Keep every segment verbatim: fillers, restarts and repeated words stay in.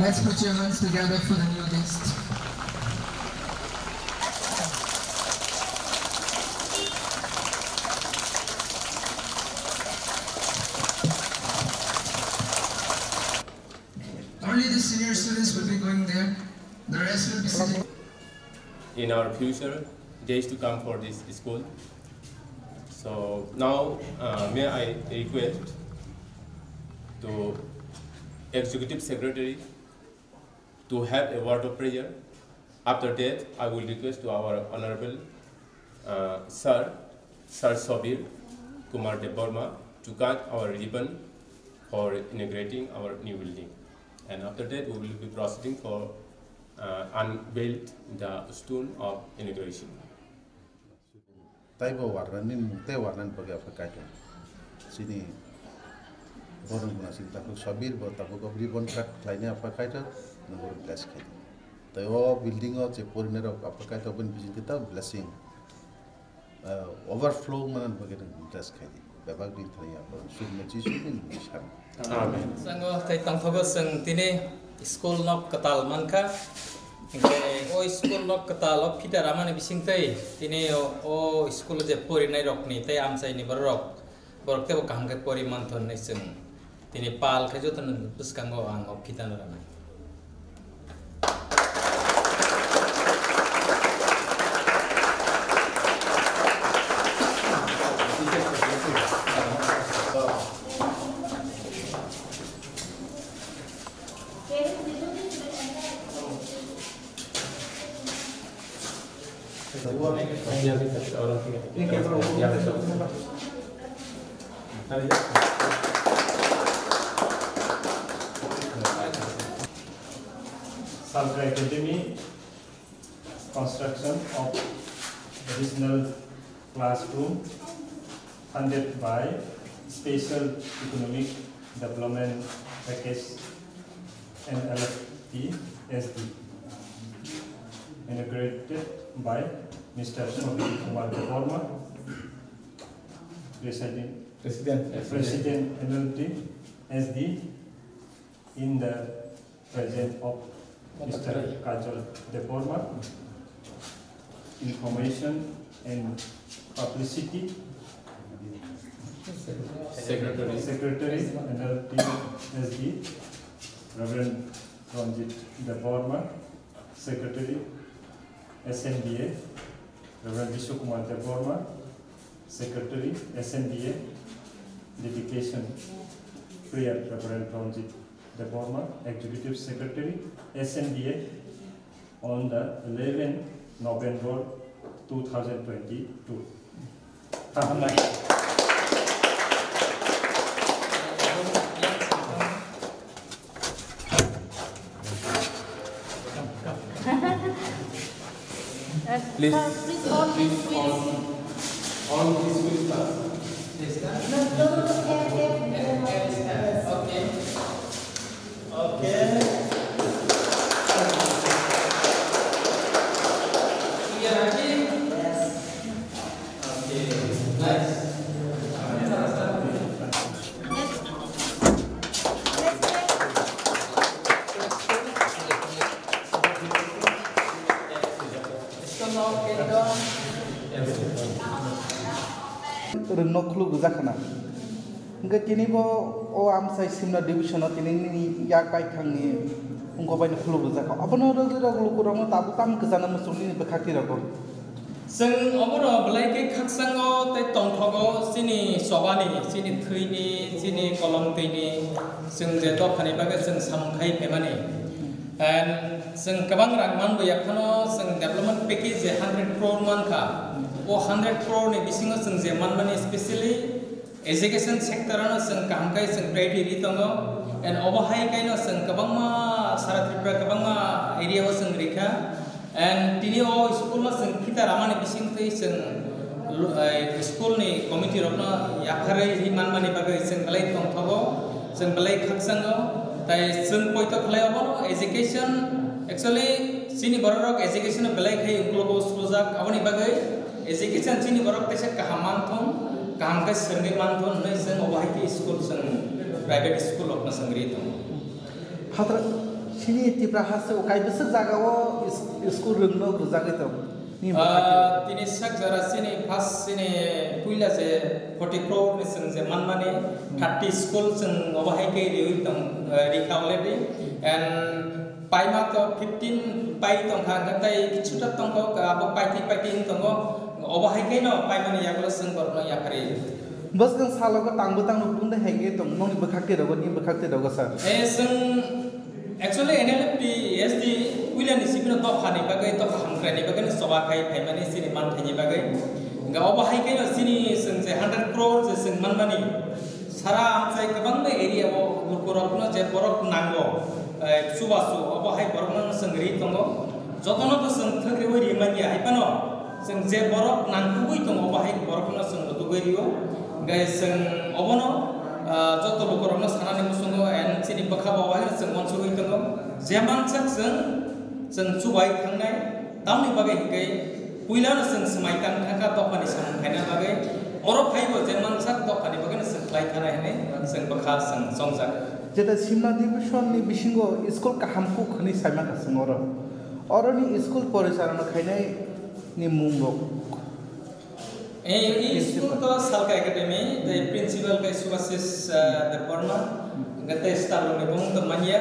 Let's put your hands together for the new guest. Only the senior students will be going there. The rest will be sitting. In our future days to come for this school. So now, uh, may I request to Executive Secretary to have a word of prayer. After that, I will request to our Honorable, uh, Sir, Sir Sobir Kumar Debbarma to cut our ribbon for inaugurating our new building. And after that, we will be proceeding for, uh, unveiled the stone of inauguration. Taibo warnani mung tei warnani bagwi Apha Kaitor. Chini borok guna chini takhuk Sabir bo tabuk ribbon cut khlaini Apha Kaitor, nwng borok bless khaidi. Tei o building o je porinai rok Apha Kaitor bini bisingtwi ta blessing, ah, overflow manani bagwi nwng bless khaidi. Bebak din thani Apha Sugno Jisu ni mung san. Amen. Sango tei tongthogo chwng tini school nok kwtal mankha. Hinkhe o school nok kwtal o phita ramani bisingtwi tini o, o school o je porinai rokni tei amchaini borok, borok teibo kaham khe pori manthon hinwi chwng tini pal khe jotono bwskango ang o phitano ranai. Salka Academy, construction of additional classroom funded by Special Economic Development Package, N L P S D, inaugurated by Mister Sobir Kumar Debbarma, President, President. President N L P S D, in the presence of Mister Kajal Debbarma, Information and Publicity Secretary. Secretary, N L P S D, Reverend Ranjit Debbarma, Secretary, S N D A, Reverend Vishwakumar Debbarma, Secretary, S N D A, dedication prayer, Reverend Ranjit Debbarma, Executive Secretary, S N D A, on the eleventh November two thousand twenty-two. Taham lai. Please. Sir, please hold this, please. Hold this, please, sir. No, no, no, no, careful, careful. Okay. Okay. Yes. Okay, nice. Rwngno khulugwi jakhana. Hwnkhe tini bo o Amchai Simna division o tini nini yak baithangni wngkok bai no khulugwi jakha. Obono rwgwi rok lukurokno tabuk tamo kwchana muchung nini bwkhak twi rogo. Chwng obono belai khe khakchango tei tongthogo chini chobani, chini thwini, chini kolom twini, chwng je dophani bagwi chwng samung khai phaimani. And chwng kwbang rang manbo ya phano chwng development package je hundred crore mankha. O hundred crore ni bisingo chwng je manmani specially education sector ano chwng kaham khe chwng priority ri tongo, and obo hai khe no chwng kwbangma Sara Tripura kwbangma area o chwng rikha, and tini o school no chwng phita ramani bisingtwi chwng lu-, eh, school ni committee rokno yapharwi ri manmani bagwi chwng belai tongthogo, chwng belai khakchango, tai chwng poito khlai obo no education, actually chini borok rok education no belai khai uklogo sujak, aboni bagwi education chini borok teisa kaham manthung, kaham khe swrwngwi manthung hwnwi chwng obo hai khe school chwng private school rokno chwng ri tongo. Hatra-, Chini Tipra haste o kaibwswk jagao is-, school rwngno rwjagwi tong. Ni bwkha khe? Ah, tini sak jora chini first chini puila je forty crore ni chwng je manmani thirty school chwng obo hai khe riwi tong, eh, rikha already. And paima to fifteen pai tongkha, hwnkhe tei kichuta tongkha, abo paithai paithai wng tongo, obo hai khe no paimani yagulo chwng borokno yapharwi. Bwskang salogo tangbo tangno kundai hai khe tong, nokni bwkhak twi rogo, nini bwkhak twi rogo sir. Eh, chwng Actually, N L F T S D puilani simi no dopha ni bagwi, dopha hamkrai ni bagwi no choba khai phaimani chini manthaini bagwi. Hwnkhe obo hai khe no chini chwng je hundred crore je chwng manmani, sara amchai kwbangma area o lukurokno je borok nango, eh, chubachu, obo hai borokno chwng ri tongo. Jotono to chwng thwk riwi ri manya hai phano. Chwng je borok nangkukgwi tongo, obo hai borokno chwng rwtugwi rio. Hwnkhe chwng obono, ah, joto lukurokno sanani muchungo, and chini bwkha bo obo hai chwng uansugwi tongo. Je mansak chwng, chwng chubai thangnai, tamni bagwi hwnkhe puilano chwng swmai tang thangkha dophani samung khaina bagwi. Oro phaibo je mansak dophani bagwino chwng khlai thanai hwnwi chwng bwkha chwng chongjak. Jeta Simna Division ni bisingo school kaham kuk hwnwi saimaka chwng oro. Oroni school porichalona khainai ni mung rok. Eh, i principal. School to Salka Academy, tei principal khe Subhasis, ah, Debbarma, hwnkhe tei staff rok ni bumung to manya.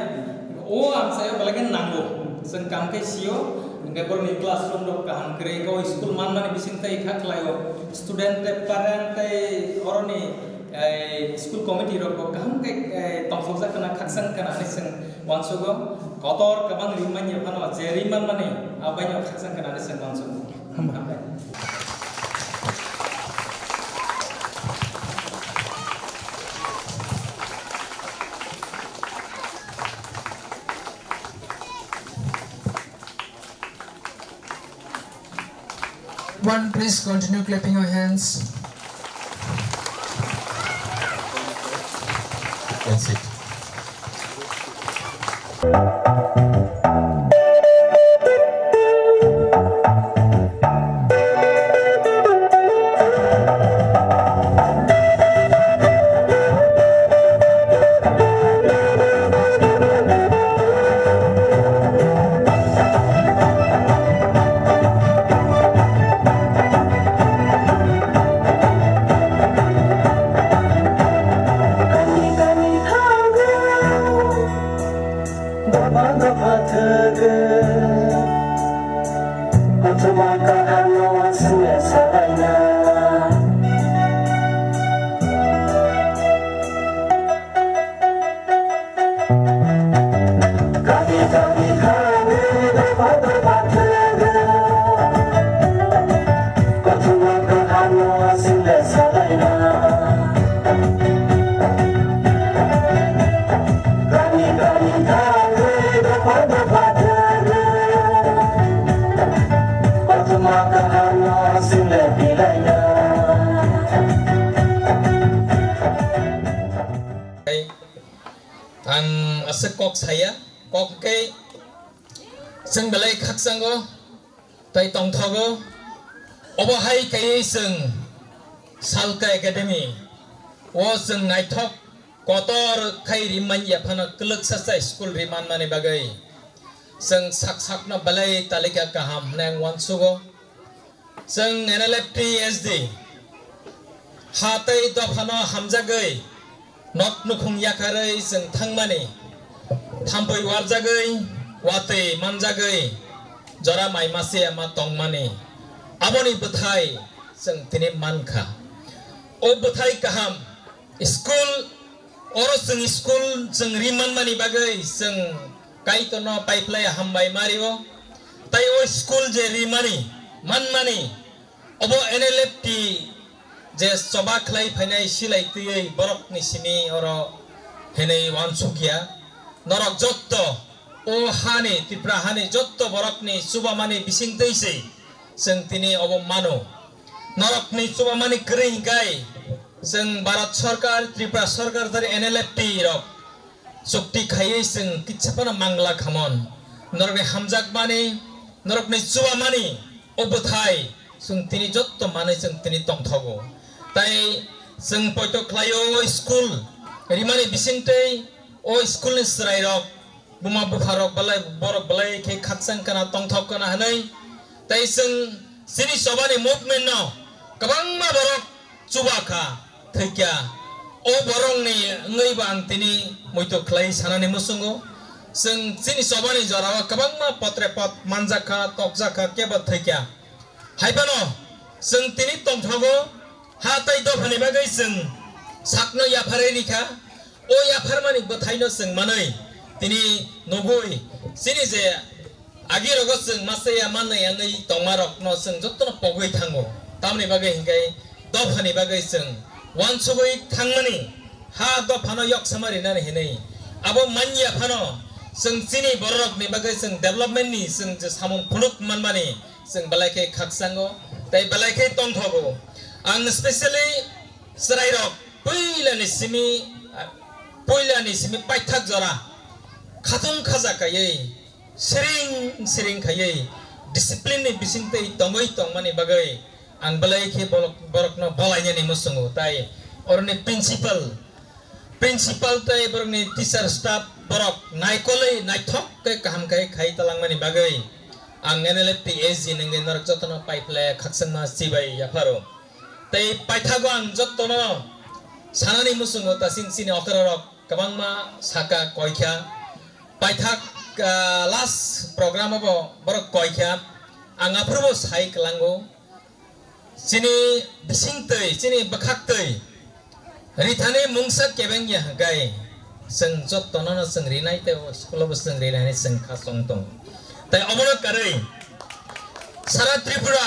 O amchai o belai khe nango, chwng kam khe sio, hwnkhe borok ni classroom rok kaham kwrwi, o school manmani bising tei kha khlai o student tei parent tei oroni, eh, school committee rok bo kaham khe, eh, tongthokjak khna, khakchang khna hinwi chwng uansugo. Kotor kwbang ri manya phano, je ri manmani, abaino khakchang khna hinwi chwng uansugo. Hambai. One, please continue clapping your hands. That's it. Dopha dopha thwgwi, kothoma kaham no aswk salaina. Kami kami thangwi dopha dopha thwgwi, kothoma kaham no aswk salaina. Kami kami thangwi dopha dopha thangwi, kothoma kaham no sile bilaina. Ang aswk kok saya, kok khe chwng belai khakchango. Tai tongthogo, obo hai kaiwi chwng Salka Academy o chwng naithok kotor khai rimanya phano kwlwksa chai school rimanmani bagwi chwng sak sakno belai talika kaham hwnwi ang uansugo. Chwng N L F T S D ha tei dophano hamjagwi nok nukhung yakarwi chwng thangmani, thampui warjagwi, watwi manjagwi, jora mai masiya ma tongmani, aboni bwthai chwng tini mankha. O bwthai kaham school, oro chwng school chwng ri manmani bagwi chwng Kaitorno paiphlai hambai mario. Tai o school je rimani, manmani, obo N L F T je choba khlai phainai silai twiwi borokni simi oro hinwi uansukya. Norok jotto o hani, Tripura hani jotto borokni chubamani bisingtwi se chwng tini obo mano. Norokni chubamani kwrwi hinkhe chwng Bharat Sarkar, Tripura Sarkar tei N L F T rok chukti khaiwi chwng kisa phano mangla khamon. Norokni hamjakmani, norokni chubamani o bwthai chwng tini jotto manwi chwng tini tongthogo. Tai chwng poito khlaio o school rimani bisingtwi o school ni chwrairok buma bupharok belai, borok belai khe khakchang kana, tongthok kana hwnwi. Tei chwng chini chobani movement no kwbangma borok chuba kha, thwikya. O borokni wngwi bo ang tini muitu khlai sanani muchungo. Chwng chini chobani jorao kwbangma potre pot manjak kha, tokjak kha, kebo thwikya. Hai phano chwng tini tongthogo, ha tei dophani bagwi chwng sakno yapharwi rikha. O yapharmani bwthaino chwng manwi tini nugwi chini je agirogo chwng masa ya manwi wngwi tongmarokno chwng jotono pogwi thango. Tamni bagwi hinkhe dophani bagwi chwng wansugwi thangmani, ha dophano yoksama rinani hinwi abo manya phano chwng chini bororokni bagwi chwng developmentni chwng je samung phunuk manmani chwng belai khe khakchango tei belai khe tongthogo. Ang specially chwrairok puilani simi, puilani simi paithak jora khatung khaja kaiwi, siring siring khaiwi, discipline ni bisingtwi tongwi tongmani bagwi ang belai khe borok, borokno bolainani muchungo. Tai oroni principal, principal tei borokni teacher staff borok naikolwi naithok khe kaham khe khai talangmani bagwi ang N L F T S G nungwi norok jotono paiphle khakchangma chibai yapharo. Tei paithago ang jotono sanani muchungo, tasing chini okrarok kwbangma saka koikha. Paithak, ah, last program o bo borok koikha. Ang aphuru bo sai kwlango. Chini bisingtwi, chini bwkhaktwi rithani mungsa kebeng ya hwnkhe chwng jotono no chwng rinai tei o school o bo chwng rinai hinwi chwng kha chong tongo. Tei obono karwi sara Tripura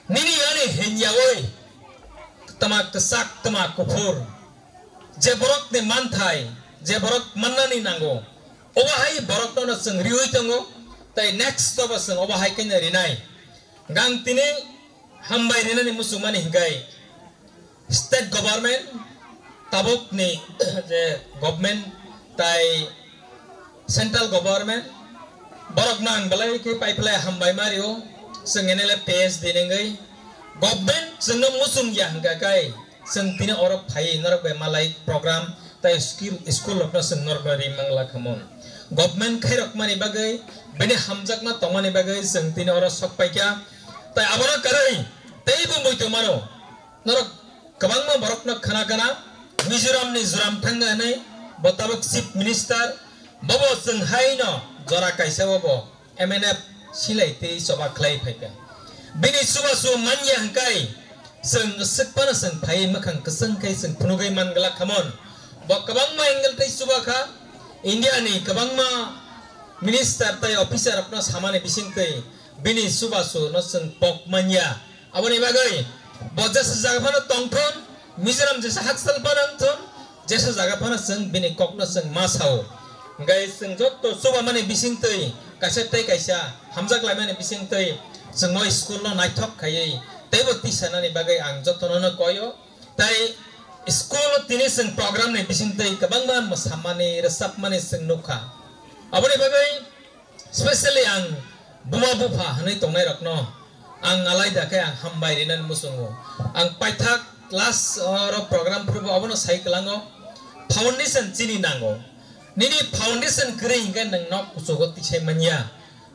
nini ani hinyawi tma kwchak tma kuphur, je borokni manthai, je borok mannani nango, obo hai borokno no chwng riwi tongo, tei next o bo chwng obo hai khe no rinai. Gang tini hambai rinani muchungmani hinkhai state government, tabukni je government tai central government, borokno ang belai khe paiphlai hambai ma rio, chwng N L F T S D nengwi government chwngno muchung ya hwnkha kai, chwng tini oro phai norok bai malai program tai skill school rokno chwng norokno ri mangla khamon. Government khairokmani bagwi, bini hamjakma tongmani bagwi chwng tini oro sok paikha. Tai abono karwi teibo muitu mano. Norok kwbangma borokno khna gana, Mizoramni Zoram thangna hinwi bo tabuk Chief Minister, bobo chwng haino jora kaisa o bo M N F silai tei choba khlai phaikha. Bini chubachu manya hwnkhe chwng swk phano chwng phaiwi mwkhang kwchwng khe chwng phunugwi man glak khamon. Bo kwbangma angle tei chuba kha, India ni kwbangma minister tei officer rokno samani bisingtwi bini chubachu no chwng pok manya. Aboni bagwi bo jesa jaga phano tongthun, Mizoram jesa hakchal phano wngthun, jesa jaga phano chwng bini kokno chwng ma sao. Hwnkhe chwng jotto chubamani bisingtwi kaisa tei kaisa hamjak laimani bisingtwi chwng o school no naithok khaiwi teibo tisanani bagwi ang jotono no koio. Tai school o tini chwng program ni bisingtwi kwbangma mwsamani, rwchapmani chwng nukha. Aboni bagwi specially ang buma bupha hwnwi tongnairokno ang alaida khe ang hambai rinani muchungo. Ang paithak last oro program phuru bo abono sai kwlango, foundation chini nango. Nini foundation kwrwi hinkhe nwng nok kuchugo tisai manya.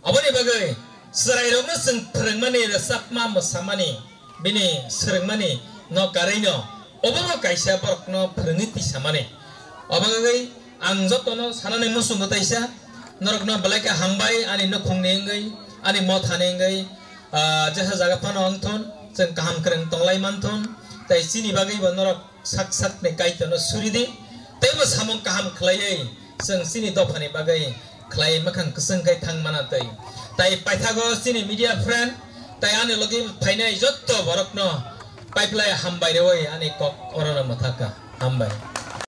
Aboni bagwi chwrairokno chwng phwrwngmani, rwchapma, mwsamani, bini swrwngmani no karwino obobo kaisa borokno phwrwngwi tisamani. Obo bagwi ang jotono sanani muchungo taisa, norokno belai khe hambai ani nukhungni wngwi, ani mothani wngwi, ah, jesa jaga phano wngthun, chwng kaham kwrwng tonglai manthun, tei chini bagwi bo norok sak sakni Kaitorno suri di, teibo samung kaham khlaiwi chwng chini dophani bagwi khlai mwkhang kwchwng khai thang mana twi. Tai paithago chini media friend, tai ani logi phainai jotto borokno paiplai hambai rwi ani kok orono mwthaka. Hambai.